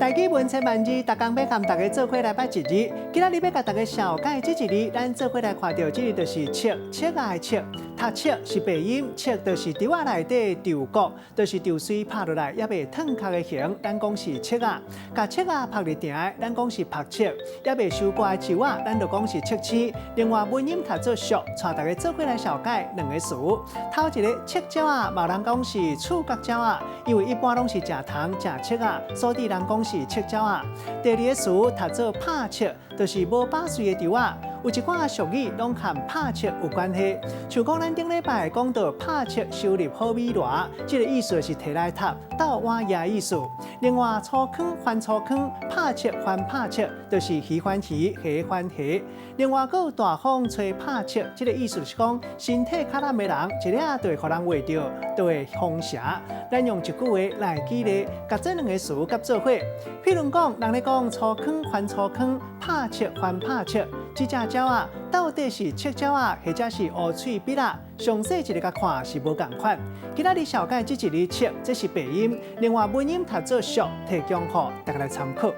台語文千萬字，逐工欲佮大家做伙來捌一字。今仔日欲共大家紹介這一字，咱做伙來看著這个就是粟，粟仔的粟，讀粟是白音，粟就是稻仔內底稻穀，就是稻穗拍落來猶未褪殼的形，咱講是粟仔。共粟仔曝佇埕的，咱講是曝粟；猶未收割的樹仔，咱就講是粟青。另外，文音讀做粟，帶大家做伙來紹介兩个詞。頭一个粟鳥仔，嘛有人講是觸角鳥仔，因為一般攏是食蟲食粟仔，所以人講是粟鳥仔。第二个詞讀做拍粟，就是無把穗的稻仔。有一寡俗語攏和拍粟有關係，像講咱頂禮拜講到拍粟收入好米偌，這个意思是提來塔鬥碗爺意思。另外，粗糠翻粗糠，拍粟翻拍粟，就是魚翻魚，蝦翻蝦。另外，閣有大風吹拍粟，這个意思是講身體較懶的人，一下就會予人畫著，就會風邪。咱用一句話來舉例，共這兩个詞佮做伙。譬如講，人咧講粗糠翻粗糠，拍粟翻拍粟，這隻鳥仔到底是粟鳥仔，或者是烏喙筆仔？詳細一个共看是無仝款。今仔日紹介這一字粟，這是白音，另外文音讀做粟，提供予大家來參考。